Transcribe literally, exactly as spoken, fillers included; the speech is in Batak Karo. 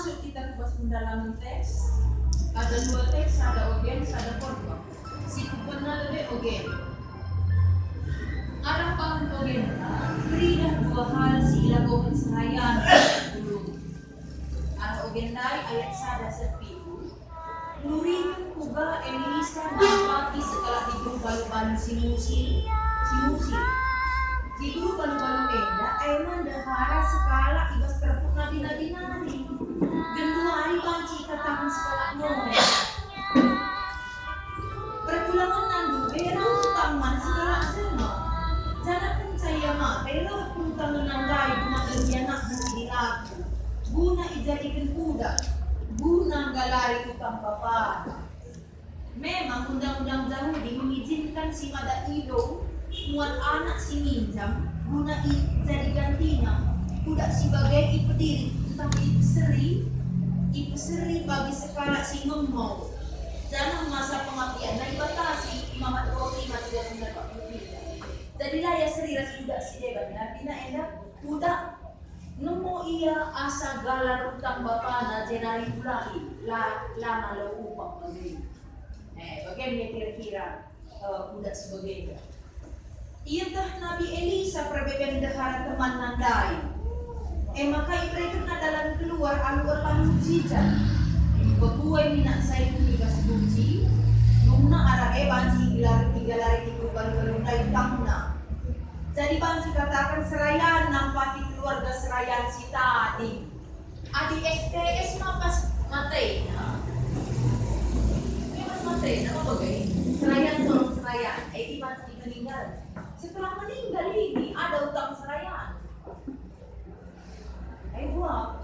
Masuk kita ku bas pendalaman teks, ada dua teks, ada ogen, ada khotbah. Si kupenna lebe ogen. Arah bangen ogenta, teridah dua hal si ilakoken serayan dulu. Arah ogen ndai ayat sada seh pitu. Nuriken kuga Elisa nampati sekalak diberu balu-balu si musil, si musil. Diberu balu-balu enda e me ndehara sekalak i bas terpuk nabi-nabi nari. Genduari banci ikataken sekalak Noah. Perbulangenna ndube reh utang man sekalak jelma. Janah kenca ia mate, reh perutangenna ndai guna ngianakna si dilaki, guna ijadiken budak, guna nggalari utang bapana. Memang undang-undang Jahudi mengizinkan si mada idong muat anak si minjam guna i-, jadi gantina. Budak si bage ipediri, ntah ipeseri, ipeseri bagi sekalak si ngemo. Janah masa pengabdianna ibatasi, imamat roti mati dan undang bak putih. Jadi la ia seri ras budak si deban, artina enda budak ngemo ia asa galar utang bapana jenari ulahi, la, la ngalo upah bage. Eh, bage me kira-kira, eh, budak si bagenda. Ieteh Nabi Elisa perbeben ndehara temanna ndai. E maka iberekenna dalan keluar alu erlahan mujizat. Ipeguai minak zaitun i bas guci, nungna arah e banci igelar-, igalari diberu balu-balu ndai utangna. Jadi banci kataken serayan nampati keluarga serayan si tading. Adi S T S ma pas matena. Ya, pas matena, apa bage? Serayan tolong serayan. Eh, iman si meninggal. Setelah meninggal ini ada utang serayan. Eh, buat.